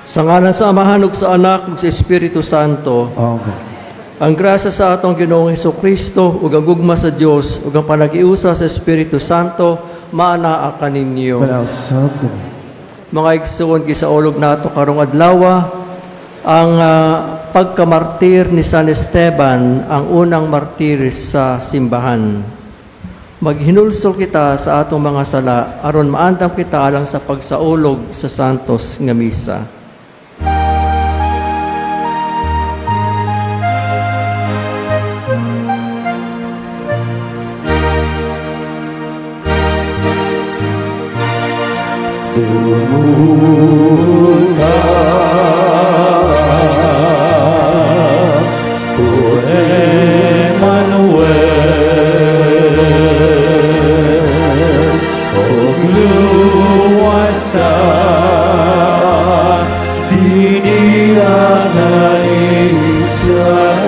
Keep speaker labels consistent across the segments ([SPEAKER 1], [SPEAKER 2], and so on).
[SPEAKER 1] Sa ngalan sa Amahan ug sa Anak ug sa Espiritu Santo.
[SPEAKER 2] Amen.
[SPEAKER 1] Ang grasya sa atong Ginoong Hesukristo ug ang gugma sa Dios ug ang panagiusa sa Espiritu Santo maanaa kaninyo.
[SPEAKER 2] Manausab.
[SPEAKER 1] Mga igsoon, gisaulog nato karong adlaw ang pagkamartir ni San Esteban, ang unang martir sa simbahan. Maghinulsol kita sa atong mga sala aron maandam kita alang sa pagsaulog sa santos nga misa.
[SPEAKER 2] Dumol ka, O Emmanuel, og luwasa dinhi nga Israel.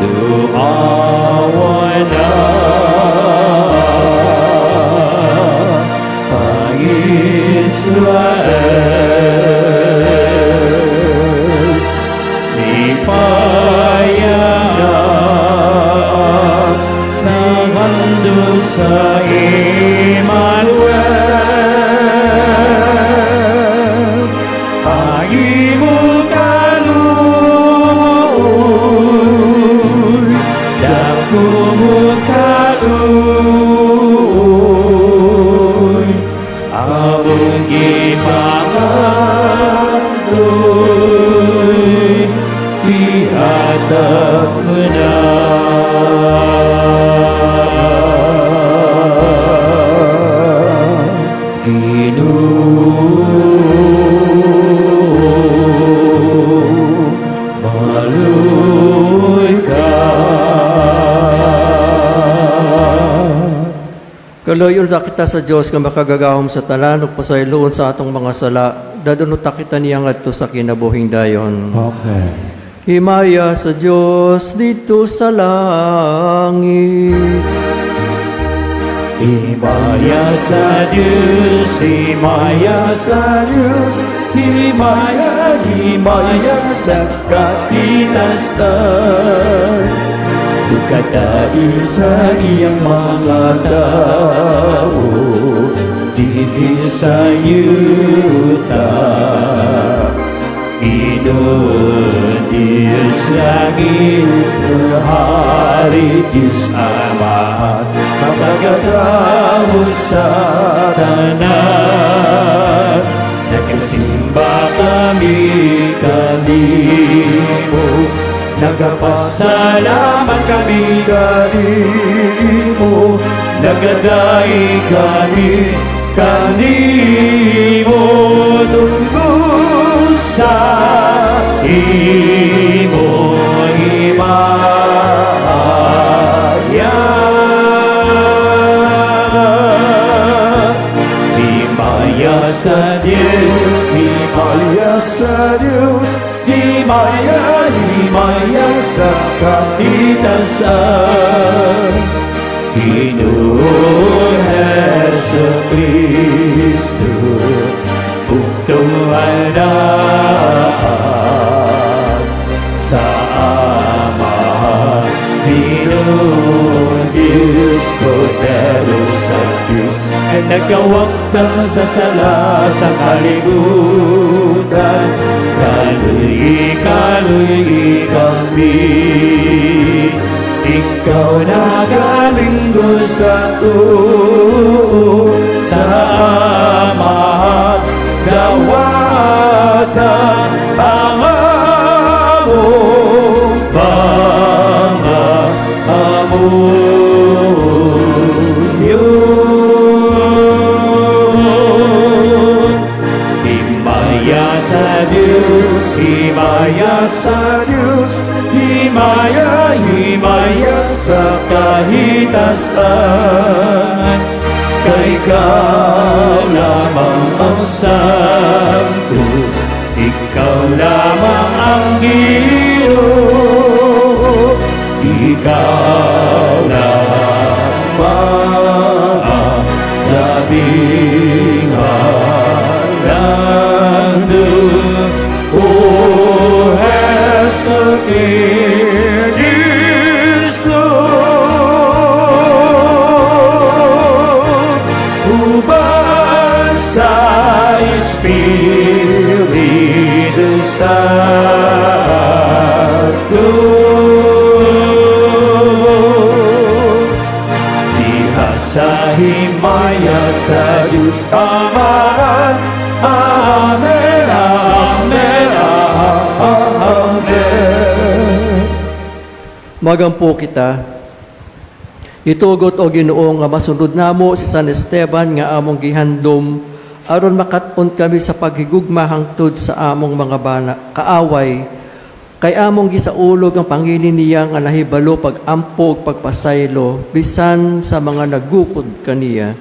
[SPEAKER 2] Duawa na ang Israel. Lipaya na ang nangandam sa Emmanuel. Ang imong kaluoy, dako mo kaluoy, among gipangandoy, ihatag mo na. Ginoo, maluoy ka.
[SPEAKER 1] Kaluoy ta kita sa Dios nga makagagahom sa tanan ug pasayloon sa atong mga sala. Dadon ta kita niya ngadto sa kinabuhing dayon.
[SPEAKER 2] Amen.
[SPEAKER 1] Himaya sa Dios didto sa langit.
[SPEAKER 2] Himaya sa Diyos, himaya sa Diyos, himaya, himaya sa kahinasan. Dugay sa iyang mga tao, dinhi sa yuta. Ginoo Diyos langit, Hari Diyos Amahan, makagagahom sa tanan. Nagasimba kami kanimo, nagapasalamat kami kanimo, nagadaig kami kanimo tungkol sa imo himaya. Himaya sa Diyos, himaya sa Diyos, himaya, himaya sa kahitasan. Ginoo Hesu Kristo, bugtong Anak sa Amahan, Ginoo Diyos, Kordero sa Diyos, ay nagawagtang sa sala sa kalibutan. Kaluy, kaluy kami. Ikaw nagalinggo sa tuo, sa Amahan, dawata ang among mga amuyo. Himaya sa Diyos, himaya sa Diyos, himaya, himaya sa kahitasan. Kay ikaw lamang ang Santos, ikaw lamang ang Ginoo, ikaw lamang ang labing sa Espiritu Santo. Diha sa himaya sa Diyos Amahan. Amen, Amen, Amen.
[SPEAKER 1] Magampo kita. Itugot, o Ginoo, nga masunod namo si San Esteban nga among gihandom aron makat-on kami sa paghigugma hangtod sa among mga bana, kaaway, kay among gisaulog ang pangilin niya nga nahibalo pag-ampo ug pagpasaylo bisan sa mga nagukod kaniya.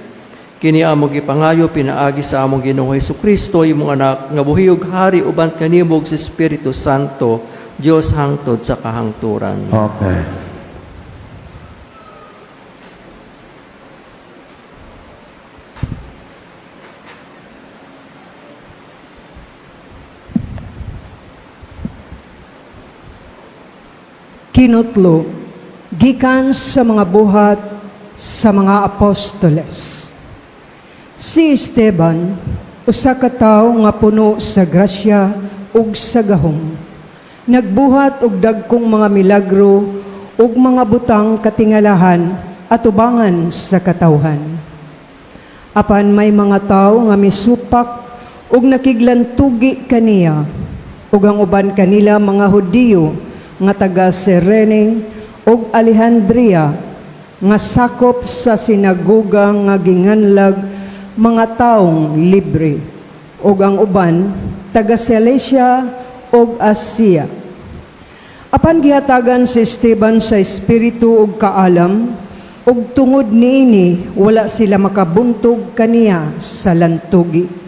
[SPEAKER 1] Kini among gipangayo pinaagi sa among Ginoong Hesukristo, imong anak, nga buhi ug hari uban kanimo ug sa Espiritu Santo, Dios hangtod sa kahangturan.
[SPEAKER 2] Amen.
[SPEAKER 3] Kinutlo gikan sa mga Buhat sa mga Apostoles. Si Esteban, usa ka tawo nga puno sa grasya ug sa gahom, nagbuhat og dagkong mga milagro ug mga butang katingalahan atubangan sa katawhan. Apan may mga tawo nga misupak ug nakiglantugi kaniya, ug ang uban kanila mga Hudiyo nga taga Cirene ug Alejandria nga sakop sa sinagoga nga ginganlag Mga Taong Libre, ug ang uban taga Cilicia ug Asia. Apan gihatagan si Esteban sa espiritu ug kaalam, ug tungod niini wala sila makabuntog kaniya sa lantugi.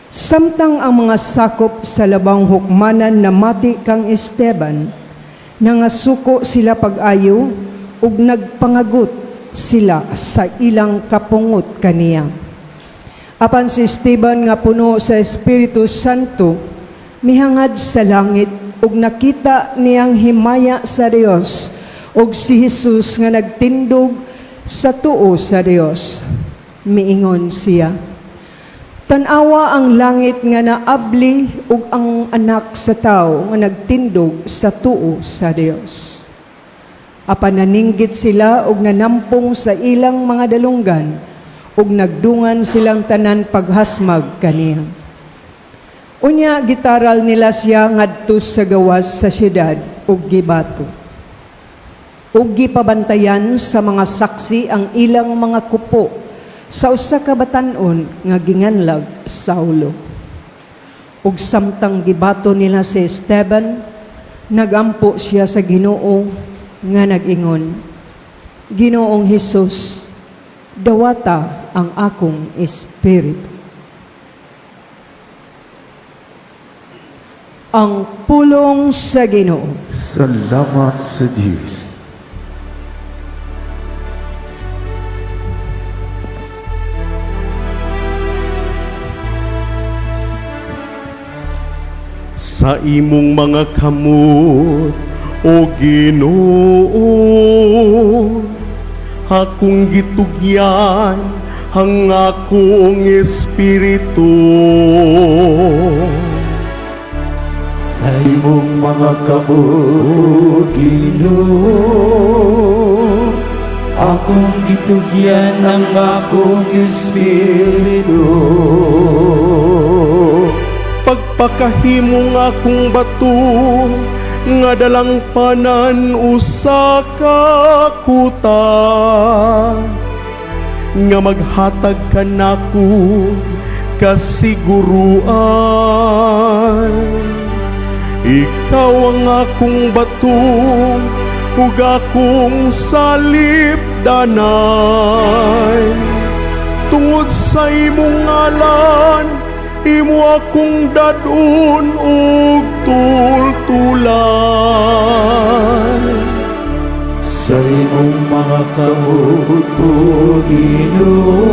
[SPEAKER 3] Samtang ang mga sakop sa labang hukmanan namati kang Esteban, nangasuko sila pag-ayo ug nagpangagot sila sa ilang kapungot kaniya. Apan si Esteban nga puno sa Espiritu Santo, mihangad sa langit ug nakita niyang himaya sa Dios ug si Jesus nga nagtindog sa tuo sa Dios. Miingon siya, "Tan-awa ang langit nga naabli ug ang Anak sa Tao nga nagtindog sa tuo sa Dios." Apan naninggit sila ug nanampong sa ilang mga dalunggan ug nagdungan silang tanan paghasmag kaniya. Unya gitaral nila siya ngadto sa gawas sa syudad ug gibato. Ug gipabantayan sa mga saksi ang ilang mga kupo sa usa ka batan-on nga ginganlag Saulo. Ug samtang gibato nila si Esteban, nagampo siya sa Ginoo nga nag-ingon, "Ginoong Hesus, dawata ang akong espiritu." Ang pulong sa Ginoo.
[SPEAKER 2] Salamat sa Diyos.
[SPEAKER 4] Sa imong mga kamot, o Ginoo, akong gitugyan ang akong espiritu.
[SPEAKER 2] Sa imong mga kamot, O Ginoo, akong gitugyan ang akong espiritu.
[SPEAKER 4] Pagpakahimong akong bato nga dalangpanan usa ka kuta nga maghatag kanako kasiguruan. Ikaw ang akong bato ug akong salipdanan. Tungod sa imong ngalan, imo akong dad-on ug tultulan.
[SPEAKER 2] Sa imong mga kamot, O Ginoo,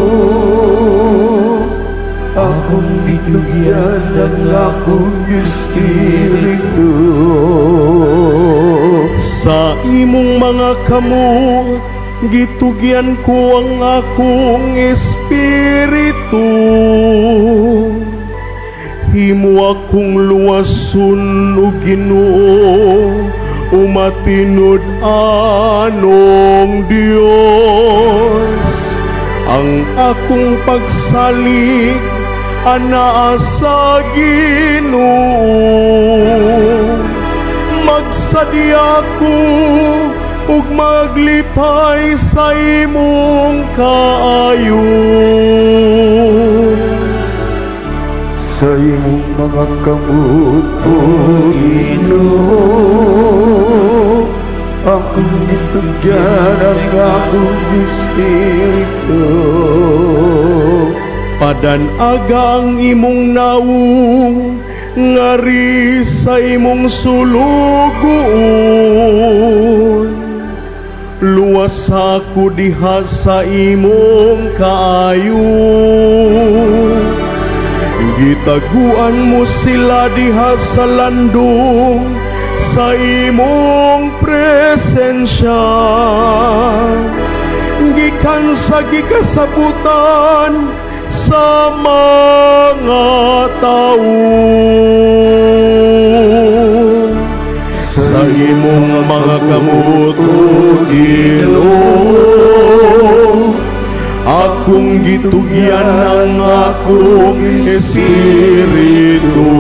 [SPEAKER 2] akong gitugyan ang akong espiritu.
[SPEAKER 4] Sa imong mga kamot Gitugyan ko ang akong espiritu. Himo akong luwason, o Ginoo, o matinud-anong Dios. Ang akong pagsalig anaa sa Ginoo. Magsadya ko ug maglipay sa imong kaayo.
[SPEAKER 2] Sa imong mga kamot, O Ginoo, akong gitugyan ang akong espiritu.
[SPEAKER 4] Padan-aga ang imong nawong ngari sa imong sulugoon. Luwas ako diha sa imong kaayo. Gitaguan mo sila diha sa landong sa imong presensya. Gikan sa gikasabutan sa mga tao. Sa imong mga kamot, O Ginoo, akong gitugyan ang akong espiritu.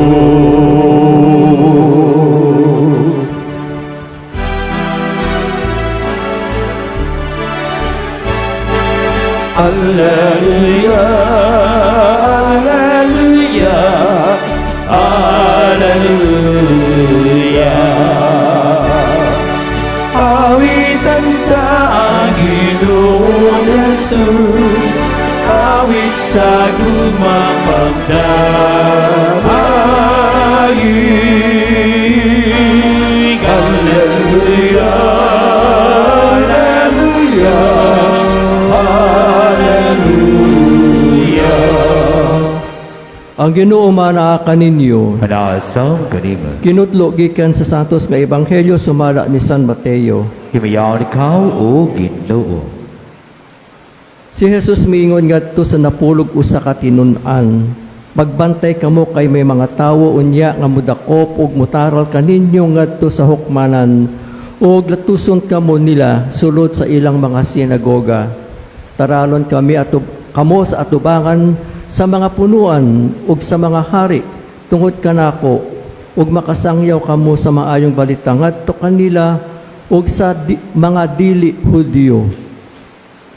[SPEAKER 2] Alleluia, Alleluia, Alleluia. Awitan ta ang Ginoong Jesus, awit sa gugma pagdaig. Alleluia, Alleluia, Alleluia.
[SPEAKER 1] Ang Ginoo manaa kaninyo.
[SPEAKER 5] Manaa sab kanimo.
[SPEAKER 1] Kinutlo gikan sa Santos nga Ebanghelyo sumala ni San Mateo.
[SPEAKER 5] Himayaon ikaw, O Ginoo.
[SPEAKER 1] Si Jesus miingon ngadto sa 11 ka tinun-an: "Magbantay kamo kay may mga tawo unya nga mudakop ug mutaral kaninyo ngadto sa hukmanan ug latuson kamo nila sulod sa ilang mga sinagoga. Taralon kami ato kamo sa atubangan sa mga punuan ug sa mga hari tungod kanako ug makasangyaw kamo sa maayong balita ngadto kanila ug sa mga dili Hudiyo.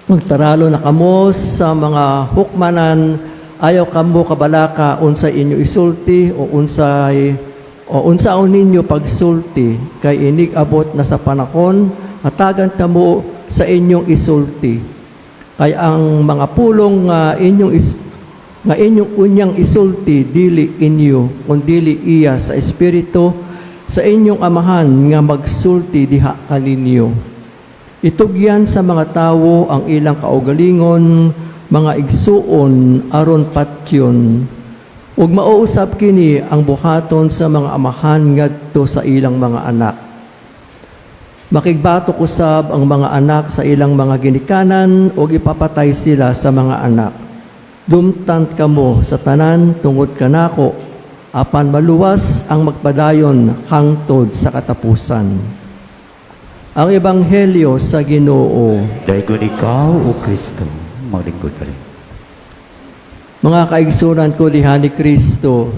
[SPEAKER 1] Magtaralo na kamo sa mga hukmanan, ayaw kamo kabalaka unsa inyo isulti o unsay o unsaon ninyo pagsulti, kay inig abot na sa panahon hatagan kamo sa inyong isulti, kay ang mga pulong nga inyong unyang isulti dili inyo kundili iya sa Espiritu sa inyong Amahan nga magsulti diha kaninyo. Itugyan sa mga tawo ang ilang kaugalingon, mga igsuon, aron patyon. Ug mauusap kini ang buhaton sa mga amahan ngadto sa ilang mga anak. Makigbatok usab ang mga anak sa ilang mga ginikanan ug ipapatay sila sa mga anak. Dumtan kamo sa tanan tungod kanako, apan maluwas ang magpadayon hangtod sa katapusan." Ang Ebanghelyo sa Ginoo.
[SPEAKER 5] Daygon ikaw, O Kristo. Maglingkod pa rin.
[SPEAKER 1] Mga kaigsunan ko diha ni Kristo,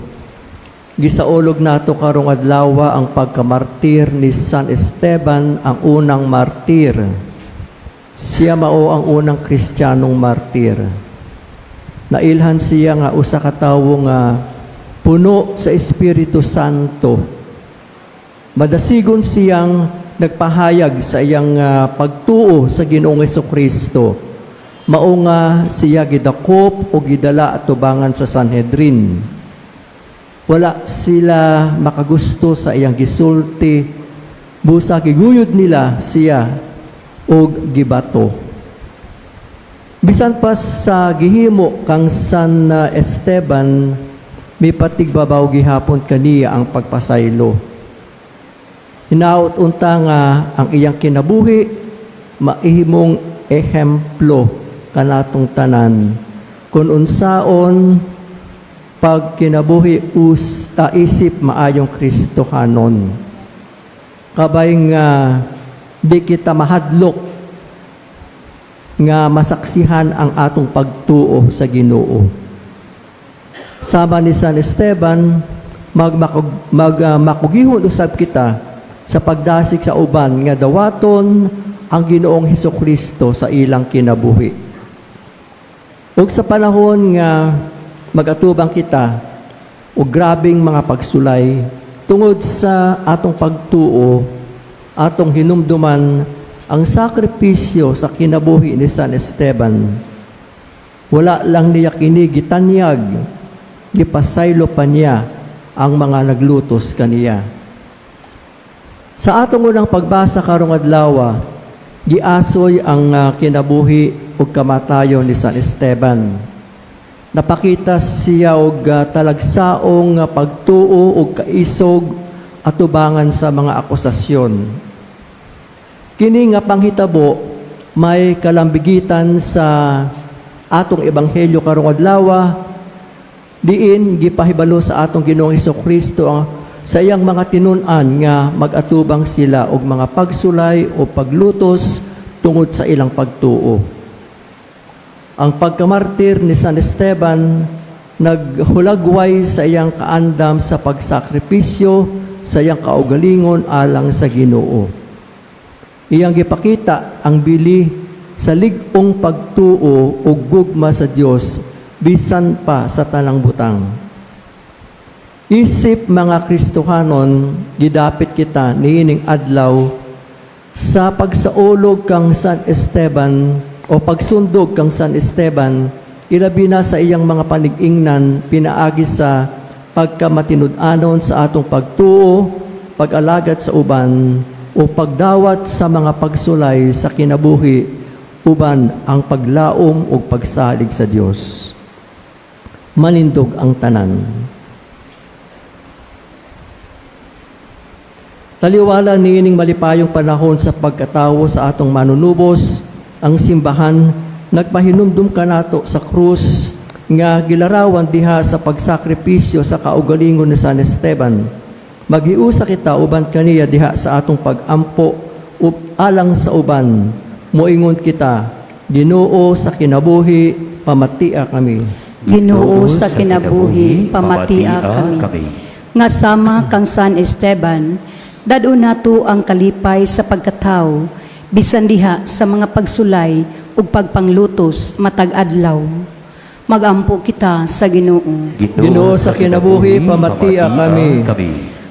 [SPEAKER 1] gisaulog nato karong adlaw ang pagkamartir ni San Esteban, ang unang martir. Siya mao ang unang Kristiyanong martir. Nailhan siya nga usa ka tawo nga puno sa Espiritu Santo. Madasigon siyang nagpahayag sa iyang pagtuo sa Ginoong Kristo. Mao nga siya gidakop o gidala atubangan sa Sanhedrin. Wala sila makagusto sa iyang gisulti, busa giguyod nila siya og gibato. Bisan pa sa gihimo kang San Esteban, mipatigbabaw gihapon kaniya ang pagpasaylo. Hinaot unta nga ang iyang kinabuhi maihimong Ehemplo kanatong tanan kung unsaon pagkinabuhi us isip maayong Kristohanon. Kabay nga di kita mahadlok nga masaksihan ang atong pagtuo sa Ginoo. Sama ni San Esteban, makugihon usab kita sa pagdasig sa uban nga dawaton ang Ginoong Hesukristo sa ilang kinabuhi. Ug sa panahon nga magatubang kita og grabeng mga pagsulay tungod sa atong pagtuo, atong hinumduman ang sakripisyo sa kinabuhi ni San Esteban. Wala lang niya kini gitanyag, gipasaylo pa niya ang mga naglutos kaniya. Sa atong unang pagbasa karong adlaw, giasoy ang kinabuhi ug kamatayon ni San Esteban. Napakita siya og talagsaong pagtuo ug kaisog atubangan sa mga akusasyon. Kini nga panghitabo may kalambigitan sa atong ebanghelyo karong adlaw, diin gipahibalo sa atong Ginoong Kristo ang sa iyang mga tinun-an nga mag-atubang sila og mga pagsulay o paglutos tungod sa ilang pagtuo. Ang pagkamartir ni San Esteban naghulagway sa iyang kaandam sa pagsakripisyo sa iyang kaugalingon alang sa Ginoo. Iyang gipakita ang bili sa lig-ong pagtuo ug gugma sa Dios bisan pa sa tanang butang. Isip mga Kristohanon, gidapit kita niining adlaw sa pagsaulog kang San Esteban o pagsundog kang San Esteban, ilabi na sa iyang mga panig-ingnan pinaagi sa pagkamatinud-anon sa atong pagtuo, pag-alagad sa uban, o pagdawat sa mga pagsulay sa kinabuhi uban ang paglaom ug pagsalig sa Dios. Manindog ang tanan. Taliwala niining malipayong panahon sa pagkatawo sa atong manunubos, ang simbahan nagpahinumdum kanato sa krus nga gilarawan diha sa pagsakripisyo sa kaugalingon ni San Esteban. Maghiusa kita uban kaniya diha sa atong pagampo alang sa uban. Moingon kita, Ginoo sa kinabuhi, pamatia kami.
[SPEAKER 6] Ginoo sa kinabuhi, pamatia kami. Nga sama kang San Esteban, dad-on nato ang kalipay sa pagkatawo, bisan diha sa mga pagsulay ug pagpanglutos matag adlaw. Magampo kita sa Ginoo.
[SPEAKER 1] Ginoo sa kinabuhi, pamatia kami.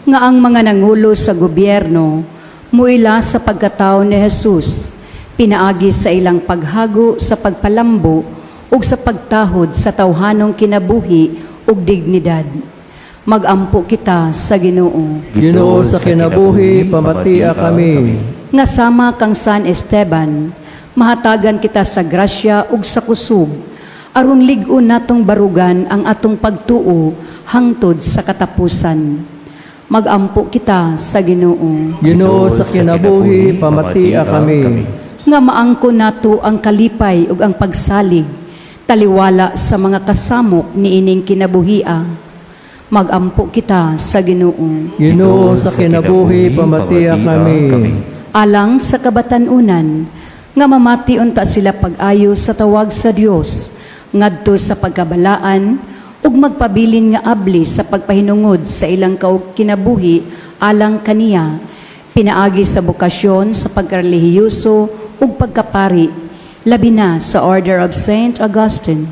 [SPEAKER 6] Nga ang mga nangulo sa gobyerno muila sa pagkatao ni Jesus, pinaagi sa ilang paghago sa pagpalambo ug sa pagtahod sa tawhanong kinabuhi ug dignidad. Magampo kita sa Ginoo.
[SPEAKER 1] Ginoo sa kinabuhi, pamatia kami.
[SPEAKER 6] Nga sama kang San Esteban, mahatagan kita sa grasya ug sa kusog aron lig-on natong barugan ang atong pagtuo hangtod sa katapusan. Magampo kita sa Ginoo.
[SPEAKER 1] Ginoo sa kinabuhi, pamatia kami.
[SPEAKER 6] Nga maangkon nato ang kalipay ug ang pagsalig taliwala sa mga kasamok niining kinabuhia. Magampo kita sa Ginoo.
[SPEAKER 1] Ginoo sa kinabuhi, pamatia kami.
[SPEAKER 6] Alang sa kabatan-unan nga mamati unta sila pag-ayo sa tawag sa Dios ngadto sa pagkabalaan ug magpabilin nga abli sa pagpahinungod sa ilang kaug kinabuhi alang kaniya, pinaagi sa bokasyon sa pagkarelihiyoso ug pagkapari, labi na sa Order of Saint Augustine.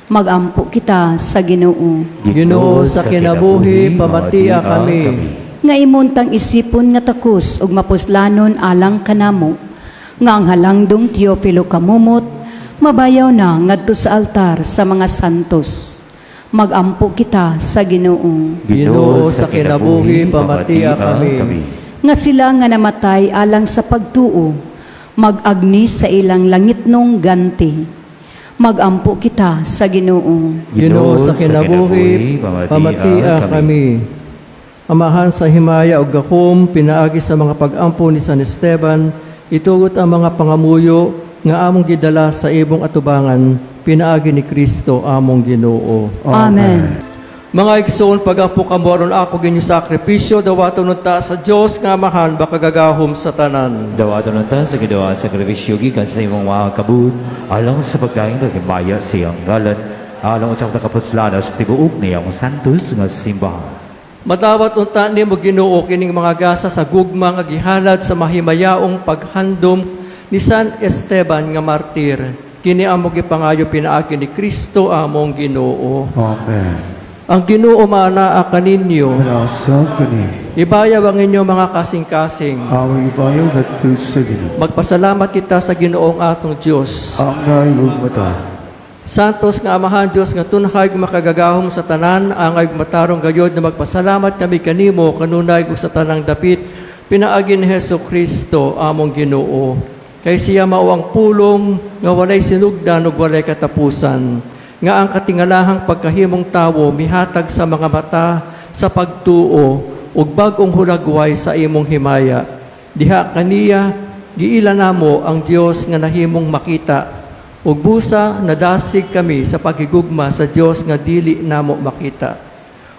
[SPEAKER 6] Magampo kita sa Ginoo.
[SPEAKER 1] Ginoo sa kinabuhi, pamatia kami.
[SPEAKER 6] Nga imuntang isipon nga takos ug mapuslanon alang kanamo, nga ang halangdong Teofilo Camomot mabayaw na ngadto sa altar sa mga santos. Magampo kita sa Ginoo.
[SPEAKER 1] Ginoo sa kinabuhi, pamatia kami.
[SPEAKER 6] Nga sila nga namatay alang sa pagtuo mag-agni sa ilang langitnong ganti. Magampo kita sa Ginoo.
[SPEAKER 1] Ginoo sa kinabuhi, pamatia kami. Amahan sa himaya ug gahom, pinaagi sa mga pag-ampo ni San Esteban, itugot ang mga pangamuyo nga among gidala sa imong atubangan pinaagi ni Kristo among Ginoo.
[SPEAKER 6] Amen.
[SPEAKER 1] Mga igsoon, pag-ampo kamo aron ako ginyo sakripisyo, dawaton unta sa Dios nga Amahan makagagahom sa tanan.
[SPEAKER 5] Dawaton unta sa Ginoo ang sakripisyo gikan sa imong mga kamot alang sa pagdaing kag himaya sa iyang ngalan, alang sa kapuslan sa tibuok niyang santos nga simbahan.
[SPEAKER 1] Madawat unta nimo, Ginoo, kining mga gasa sa gugma nga gihalad sa mahimayaong paghandom ni San Esteban nga martir. Kini among gipangayo pinaagi ni Kristo among Ginoo.
[SPEAKER 2] Amen.
[SPEAKER 1] Ang Ginoo maanaa kaninyo.
[SPEAKER 2] Manasab kani.
[SPEAKER 1] Ibayaw ang inyong mga kasing-kasing.
[SPEAKER 2] Among ibayaw ngadto sa Ginoo.
[SPEAKER 1] Magpasalamat kita sa Ginoong atong Dios.
[SPEAKER 2] Angay ug matarong.
[SPEAKER 1] Santos nga Amahan, Dios nga tunhay makagagahom sa tanan, angay ug matarong gayod na magpasalamat kami kanimo kanunay ug sa tanang dapit pinaagi ni Hesus Kristo among Ginoo. Kay siya mao ang pulong nga walay sinugdan ug walay katapusan, nga ang katingalahang pagkahimong tawo mihatag sa mga mata sa pagtuo ug bag-ong hulagway sa imong himaya. Diha kaniya giila namo ang Dios nga nahimong makita ug busa nadasig kami sa paghigugma sa Dios nga dili namo makita.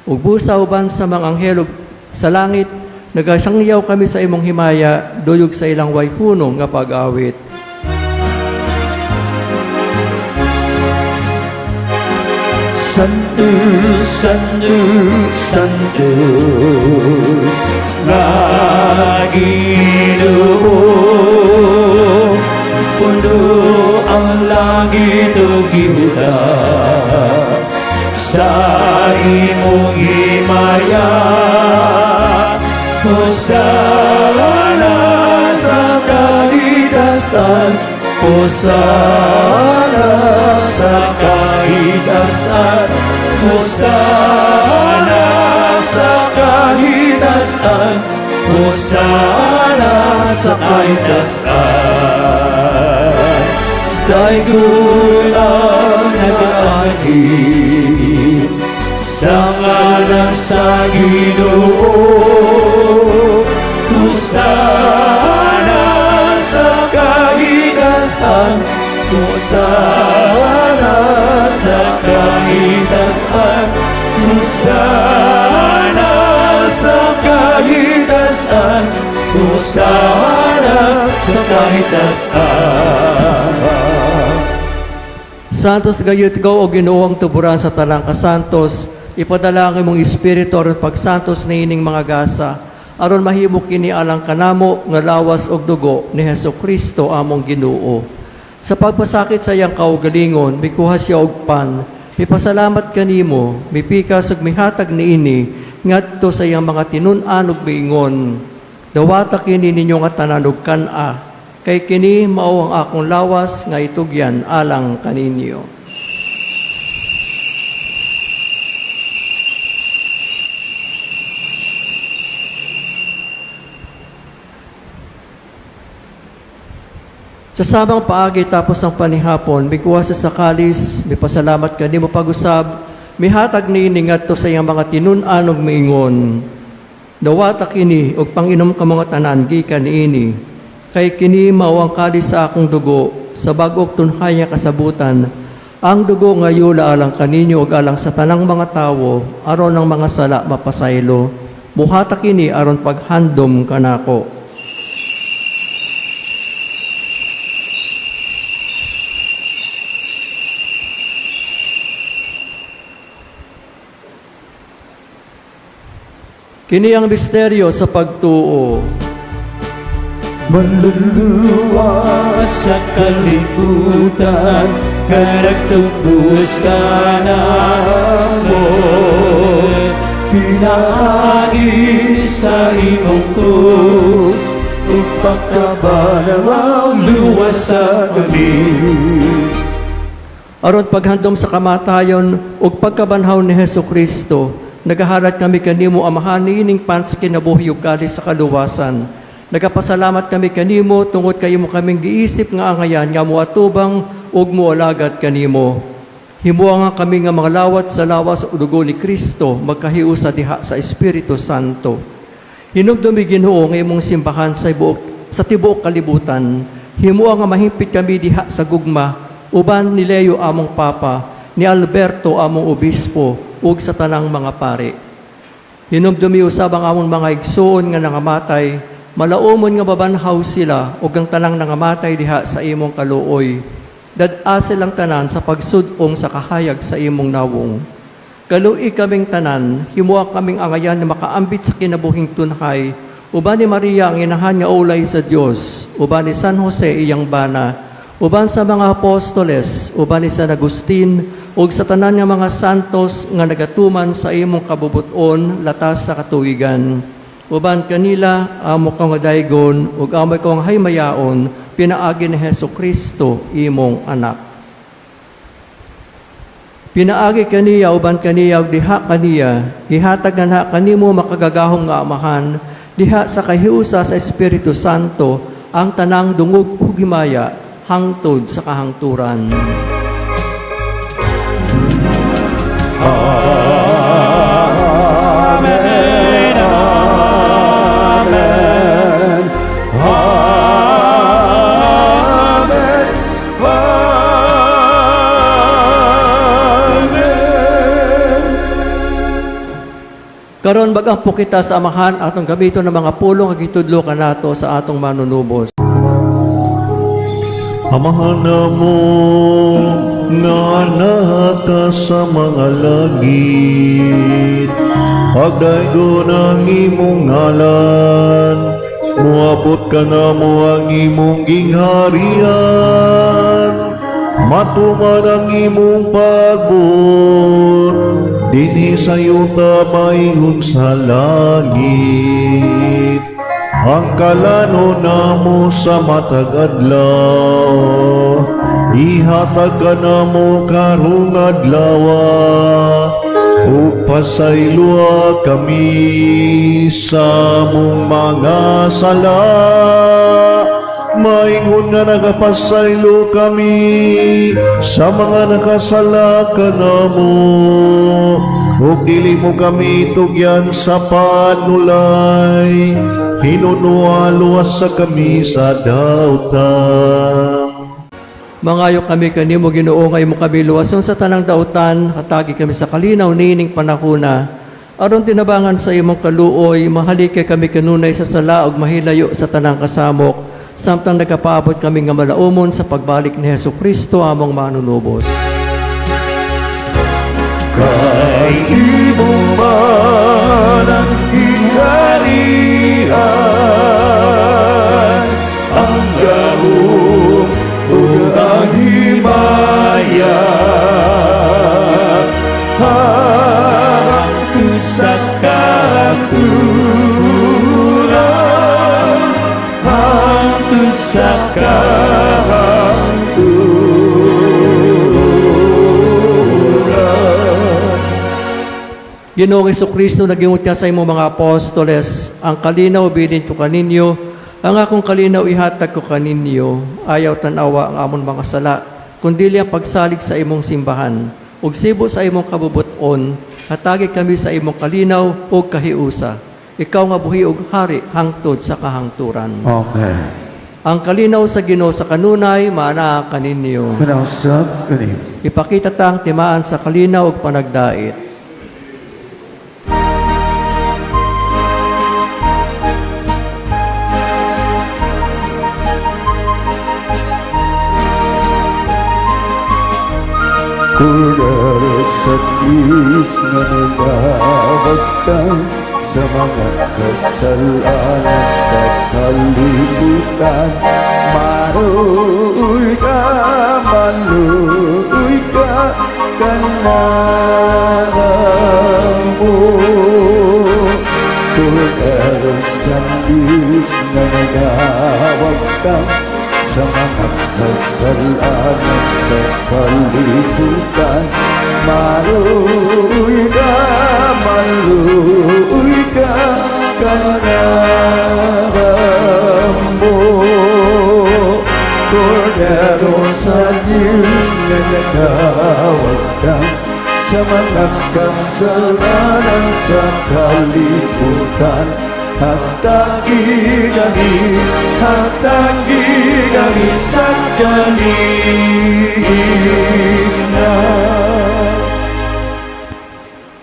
[SPEAKER 1] Ug busa uban sa mga anghel ug sa langit nagasangyaw kami sa imong himaya duyog sa ilang way hunong nga pag-awit.
[SPEAKER 2] Santo, Santo, Santos, nga Ginoo. Puno ang langit ug yuta sa imong himaya. Hosana sa kahitasan, Hosana sa kahitasan, Hosana sa kahitasan, Hosana sa kahitasan. Daygon ang nagaanhi sa ngalan sa Ginoo. Hosana sa kahitasan, Hosana sa kahitasan, Hosana sa kahitasan, Hosana sa kahitasan.
[SPEAKER 1] Santos gayud ikaw o Ginoo, ang tuburan sa tanang kasantos. Ipadala ang imong espiritu aron pagsantos niining mga gasa, aron mahimo kini alang kanamo nga lawas ug dugo ni Hesus Kristo among Ginoo. Sa pagpasakit sa iyang kaugalingon, mikuha siya og pan, mipasalamat kanimo, mipikas ug mihatag niini ngadto sa iyang mga tinun-an ug miingon: "Dawata kini ninyo nga tanan ug kan-a, kay kini mao ang akong lawas nga itugyan alang kaninyo." Sa samang paagi tapos ang panihapon, mikuha siya sa kalis, mipasalamat kanimo pag-usab, mihatag niini ngadto sa iyang mga tinun-an ug miingon: "Dawata kini ug panginom kamo nga tanan gikan niini, kay kini mao ang kalis sa akong dugo sa bag-ong tunhay nga kasabutan, ang dugo nga yula alang kaninyo ug alang sa tanang mga tawo aron ang mga sala mapasaylo. Buhata kini aron paghandom kanako." Kini ang misteryo sa pagtuo.
[SPEAKER 2] Manluluwas sa kalibutan nga nagtubos kanamo pinaagi sa imong krus ug pagkabanhaw, luwasa kami.
[SPEAKER 1] Aron paghandom sa kamatayon ug pagkabanhaw ni Hesus Kristo, nagahalad kami kanimo, Amahan, niining pan sa kinabuhi ug kalis sa kaluwasan. Nagapasalamat kami kanimo tungod kay imo kaming giisip nga angayan nga moatubang ug moalagad kanimo. Himoa nga kami nga mga lawat sa lawas ug dugo ni Kristo magkahiusa diha sa Espiritu Santo. Hinumdumi, Ginoo, ang imong simbahan sa tibuok kalibutan. Himoa nga mahimpit kami diha sa gugma uban ni Leo among Papa, ni Alberto among obispo ug sa tanang mga pari. Hinumdumi usab ang among mga igsoon nga nangamatay, malaumon nga mabanhaw sila ug ang tanang nangamatay diha sa imong kaluoy. Dad-a silang tanan sa pagsud-ong sa kahayag sa imong nawong. Kalui kaming tanan, himoa kaming angayan na makaambit sa kinabuhing tunhay, uban ni Maria ang inahan nga ulay sa Dios, uban ni San Jose iyang bana, uban sa mga apostoles, uban ni San Agustin, ug sa tanan nga mga santos nga nagatuman sa imong kabubuton latas sa katuigan. Uban kanila amo kang daygon ug amo kang haymayaon pinaagi ni Hesus Kristo imong anak. Pinaagi kaniya uban kaniya ug diha kaniya, ihatag na kanimo makagagahom nga Amahan diha sa kahiusa sa Espiritu Santo ang tanang dungog ug himaya hangtod sa kahangturan.
[SPEAKER 2] Amen. Amen. Amen. Amen.
[SPEAKER 1] Karon magampo kita sa Amahan atong gamiton ng mga pulong nga gitudlo kanato sa atong manunubos.
[SPEAKER 7] Amahan namo nga naa ka sa mga langit, pagdaygon ang imong ngalan, muabot kanamo ang imong gingharian, matuman ang imong pagbuot dinhi sa yuta maingon sa langit. Ang kalanon namo sa matag adlaw, ihatag kanamo karong adlaw, ug pasayloa kami sa among mga sala, maingon nga nagapasaylo kami sa mga nakasala kanamo, ug dili mo kami tugyan sa panulay, hinunoa luwasa kami sa dautan.
[SPEAKER 1] Mangayo kami kanimo, Ginoo, nga imo kami luwason sa tanang dautan, hatagi kami sa kalinaw niining panahona. Aron tinabangan sa imong kaluoy, mahalikay kami kanunay sa sala ug mahilayo sa tanang kasamok, samtang nagapaabot kami nga malaumon sa pagbalik ni Hesus Kristo among manunubos.
[SPEAKER 2] Kay imo man ang gingharian, ang gahom ug ang himaya, hangtod sa kahangturan, hangtod sa kahangturan.
[SPEAKER 1] Ginoong Kristo, nagingon ka sa imong mga apostoles, "Ang kalinaw bilin ko kaninyo, ang akong kalinaw ihatag ko kaninyo. Ayaw tanawa ang amon mga sala, kundili ang pagsalig sa imong simbahan. Ug sibo sa imong kabubuton, hatagi kami sa imong kalinaw ug kahiusa. Ikaw nga buhi ug hari hangtod sa kahangturan."
[SPEAKER 2] Amen.
[SPEAKER 1] Ang kalinaw sa Ginoo sa kanunay maanaa kaninyo.
[SPEAKER 2] Manausap kanimo.
[SPEAKER 1] Ipakita ta ang timaan sa kalinaw ug panagdait.
[SPEAKER 2] Kordero sa Diyos nga nagawagtang sa mga kasalanan sa kalibutan, maluoy ka, maluoy ka kanamo. Kordero sa Diyos nga nagawagtang sa mga kasalanan sa kalibutan, maluoy ka, maluoy ka kanamo. Kordero sa Diyos nga nagawagtang sa mga kasalanan sa kalibutan. Hatagi kami, hatagi kami sa kalina.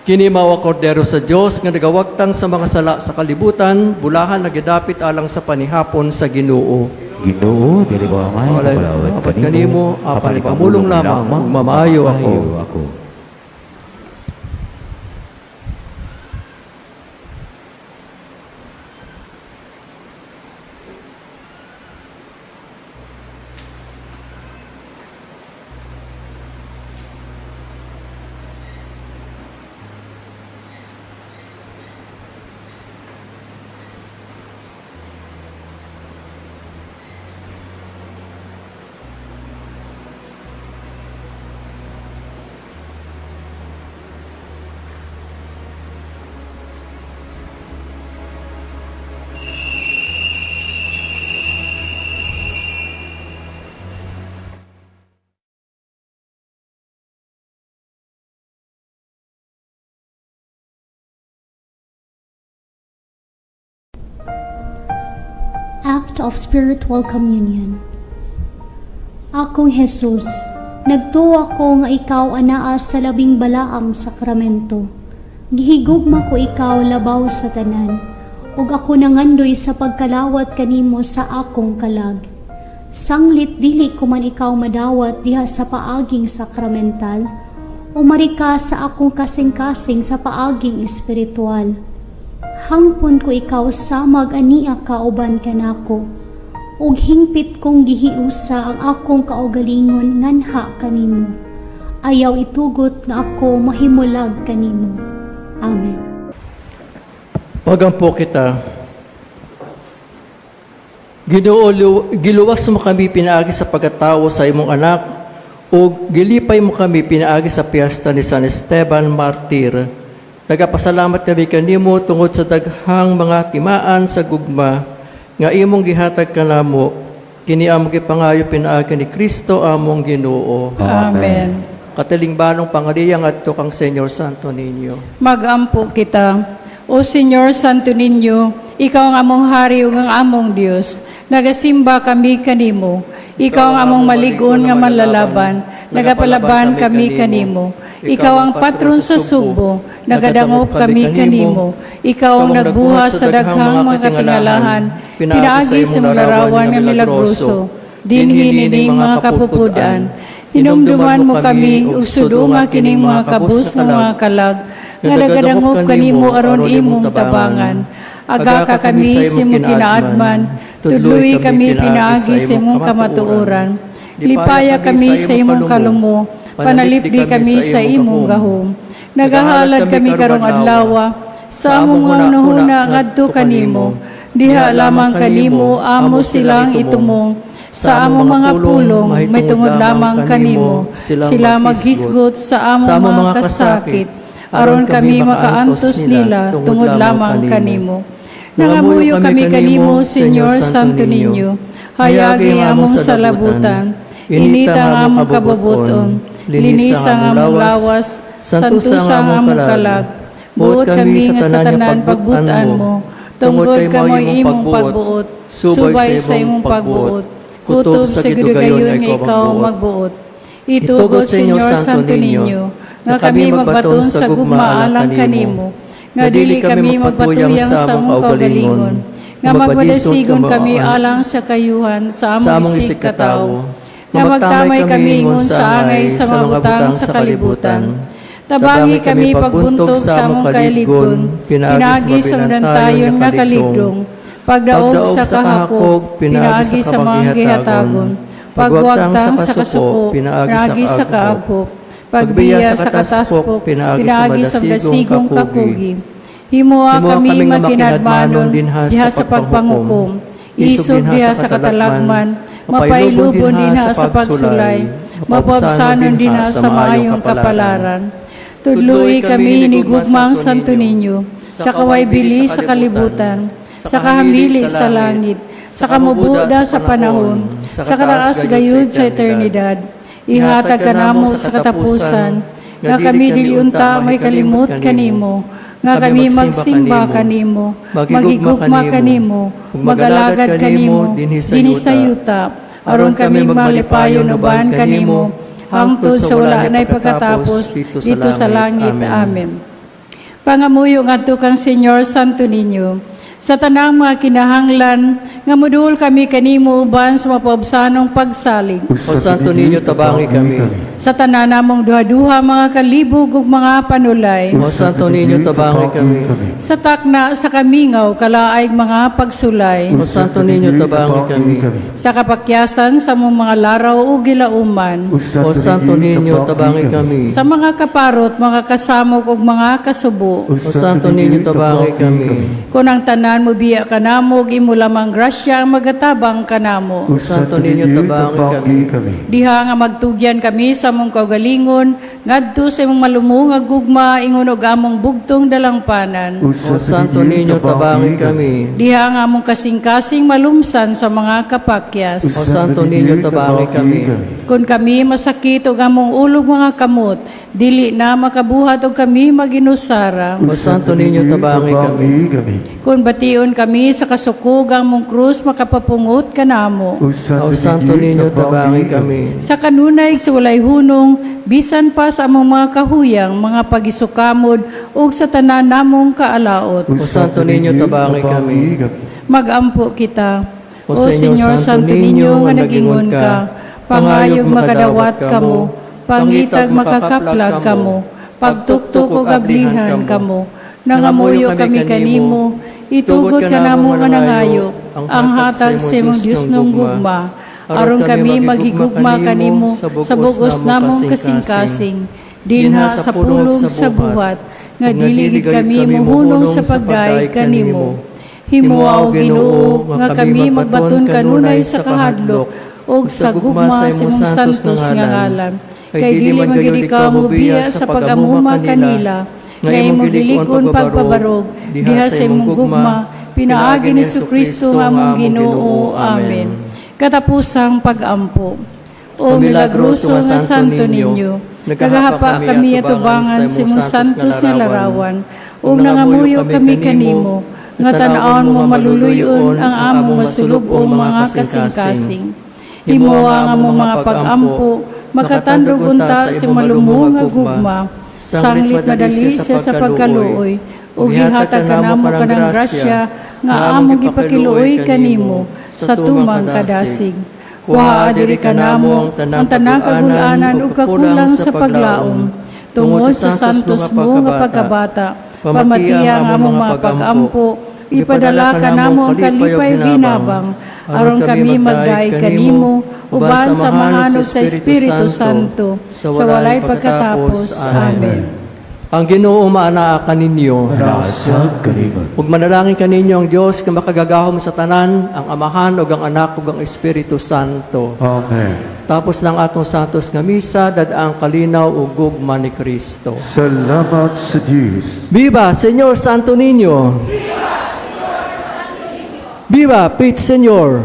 [SPEAKER 1] Kini mao ang kordero sa Dios nga nagawagtang sa mga sala sa kalibutan, bulahan nagidapit alang sa panihapon sa Ginoo.
[SPEAKER 5] Ginoo, dili ko angay
[SPEAKER 1] Walay
[SPEAKER 5] mapalawat
[SPEAKER 1] apat kanimo, apan ipamulong lamang, ug mamaayo ako.
[SPEAKER 5] Ako.
[SPEAKER 8] Act of Spiritual Communion. Akong Jesus, nagtuwa ko nga ikaw anaa sa labing balaang sakramento. Gihigugma ko ikaw labaw sa tanan, ug ako nangandoy sa pagkalawat kanimo sa akong kalag. Sanglit dili ko man ikaw madawat diha sa paaging sakramental, umari ka sa akong kasing-kasing sa paaging espiritual. Hangpon ko ikaw samag ania kauban kanako, ug hingpit kong gihiusa ang akong kaugalingon nganha kanimo. Ayaw itugot nga ako mahimulag kanimo. Amen.
[SPEAKER 1] Pagampo kita. Ginoo, giluwas mo kami pinaagi sa pagkatawo sa imong anak ug gilipay mo kami pinaagi sa piyesta ni San Esteban Martir. Nagapasalamat kami kanimo tungod sa daghang mga timaan sa gugma nga imong gihatag kanamo. Kini among gipangayo pinaagi ni Kristo among Ginoo.
[SPEAKER 9] Amen.
[SPEAKER 1] Katilingbanong pangariya ngadto kang Señor Santo Niño.
[SPEAKER 9] Magampo kita. O Señor Santo Niño, ikaw ang among hari ug ang among Dios. Nagasimba kami kanimo. Ikaw ang among malig-on nga manlalaban. Nagapalaban kami kanimo. Ikaw ang patron sa Sugbo. Nagadangop kami kanimo. Ikaw ang nagbuhat sa daghang mga katingalahan. Pinaagi sa imong larawan nga milagroso. Dinhi nining mga kapupud-an. Hinumduman mo kami ug sudunga kining mga kabus nga mga kalag nga nagadangop kanimo aron imong tabangan. Agaka kami sa imong kinaadman, tudloy kami pinaagi sa imong kamatuoran. Lipaya kami sa imong kalumo, panalipdi kami sa imong gahom. Nagahalad kami karong adlaw sa among hunahuna ngadto kanimo. Diha lamang kanimo amo silang itumong. Sa among mga pulong, may tungod lamang kanimo. Sila maghisgot sa among mga kasakit, aron kami makaantos nila tungod lamang kanimo. Nangamuyo kami kanimo, Señor Santo Niño. Hayagi ang among salabutan, inita ang among kabubuton, linisa ang among lawas, santusa ang among kalag. Buot kami nga sa tanan pagbutan mo, tungod kamoy imong pagbuot, subay sa imong pagbuot, kutob sa gidugayon nga ikaw magbuot. Itugot, Señor Santo Niño, nga kami magbaton sa gugma alang kanimo, nga dili kami magpatuyang sa among kaugalingon, nga magmadasigon kami alang sa kayuhan sa among isig katawo, nga magtamay kami ingon sa angay sa mga butang sa kalibutan. Tabangi kami pagbuntog sa among kailigon, pinaagi sa manantayon nga kaligdong, pagdaog sa kahakog, pinaagi sa mga gihatagon, pagwagtang sa kasuko, pinaagi sa kaaghop, pagbiya sa kataspok, pinaagi sa dasigong kakugi. Himoa kami makinadmanon diha sa pagpangukom, isog diha sa katalagman, mapailubon dinha sa pagsulay, mapabsanon dinha sa maayong kapalaran. Tudloy kami ni gugmang Santo Niño, sa kawaybili sa kalibutan, sa kahamili sa langit, sa kamubuda sa panahon, sa kataas gayud sa eternidad. Ihatag kanamo sa katapusan, nga kami dili unta may kalimot kanimo, Nga kami magsimba kanimo, magigugma kanimo, magalagad kanimo dinhi sa yuta, aron kami malipayon uban kanimo hangtod sa wala nay pagkatapos dito sa langit. Amen. Pangamuyo ngadto kang Senyor Santo Niño sa tanang mga kinahanglan, nga muduol kami kanimo uban sa mapaubsanong pagsalig.
[SPEAKER 1] O Santo Niño, tabangi kami.
[SPEAKER 9] Sa tanan namong duha-duha mga kalibog ug mga panulay.
[SPEAKER 1] O Santo Niño, tabangi kami.
[SPEAKER 9] Sa takna sa kamingaw, kalaay mga pagsulay.
[SPEAKER 1] O Santo Niño, tabangi kami.
[SPEAKER 9] Sa kapakyasan sa among mga laraw ug gilauman.
[SPEAKER 1] O Santo Niño, tabangi kami.
[SPEAKER 9] Sa mga kaparot, mga kasamok ug mga kasubo.
[SPEAKER 1] O Santo Niño, tabangi kami.
[SPEAKER 9] Kung ang tanan mobiya kanamo, ug imo lamang grasya ang magatabang kanamo.
[SPEAKER 2] O Santo Niño, tabangi kami.
[SPEAKER 9] Diha nga magtugyan kami sa among kaugalingon ngadto sa imong malumo nga gugma ingon og among bugtong dalangpanan.
[SPEAKER 2] O
[SPEAKER 1] O Santo Niño, tabangi kami.
[SPEAKER 9] Diha nga among kasing-kasing malumsan sa mga kapakyas.
[SPEAKER 1] O Santo Niño, tabangi kami.
[SPEAKER 9] Kung kami masakit og among ulog mga kamot, dili na makabuhat og kami maginusara.
[SPEAKER 1] O Santo Niño, tabangi kami.
[SPEAKER 9] Kung bation kami sa kasukog, ang among krus makapapungot kanamo.
[SPEAKER 2] O
[SPEAKER 1] O Santo Niño, tabangi kami.
[SPEAKER 9] Sa kanunay sa walay hunong, bisan pa sa among mga kahuyang, mga pagisukamod, ug sa tanan namong kaalaot.
[SPEAKER 1] O Santo Niño, tabangi kami.
[SPEAKER 9] Magampo kita.
[SPEAKER 1] O
[SPEAKER 9] O Señor Santo Niño nga nagingon ka, pangayog makadawat kamo, pangitag makakaplag kamo, pagtuktok og ablihan kamo, nangamuyo kami kanimo, itugot kanamo nga nangayo, ang hatag sa imong Diosnong gugma, aron kami magigugma kanimo sa bugos namong kasing-kasing, dinha sa pulong sa buhat, nga dili gid kami muhunong sa pagdayeg kanimo. Himoa, o Ginoo, nga kami magbaton kanunay sa kahadlok ug sa gugma sa imong santos nga ngalan. Kay dili man gyud ikaw mobiya sa pag-amuma kanila, nga imong gilig-on pagpabarog diha sa imong gugma pinaagi ni Kristo nga among Ginoo. Amen. Katapusang pag-ampo. O milagroso nga Santo Niño, nagahapa kami atubangan sa imong santos nga larawan, ug nangamuyo kami kanimo nga tan-awon mo maluluyon ang among masulub-ong mga kasing-kasing. Himoa ang among mga pag-ampo, makatandog unta sa malumo nga gugma, sanglit madali siya sa pagkaluoy, ug gihatag kanamo kanang grasya nga among gipakiluoy kanimo sa tumang kadasig. Kuhaa diri kanamo ang tanang kagul-anan ug kakulang sa paglaom tungod sa santos mo nga pagkabata. Pamatiya ang among mga pag-ampo, ipadala kanamo ang kalipay hinabang, aron kami magdayeg kanimo uban sa Amahan sa Espiritu Santo sa walay pagkatapos. Amen.
[SPEAKER 1] Ang Ginoo maanaa kaninyo.
[SPEAKER 5] Nasa kanimo.
[SPEAKER 1] Ug manalangin kaninyo ang Dios nga makagagahom sa tanan, ang Amahan ug ang Anak ug ang Espiritu Santo.
[SPEAKER 2] Amen.
[SPEAKER 1] Tapos ng atong santos nga misa, dad-ang kalinaw ug gugma ni Kristo.
[SPEAKER 2] Salamat sa Diyos.
[SPEAKER 1] Viva Señor Santo Niño! Viva Pete Señor!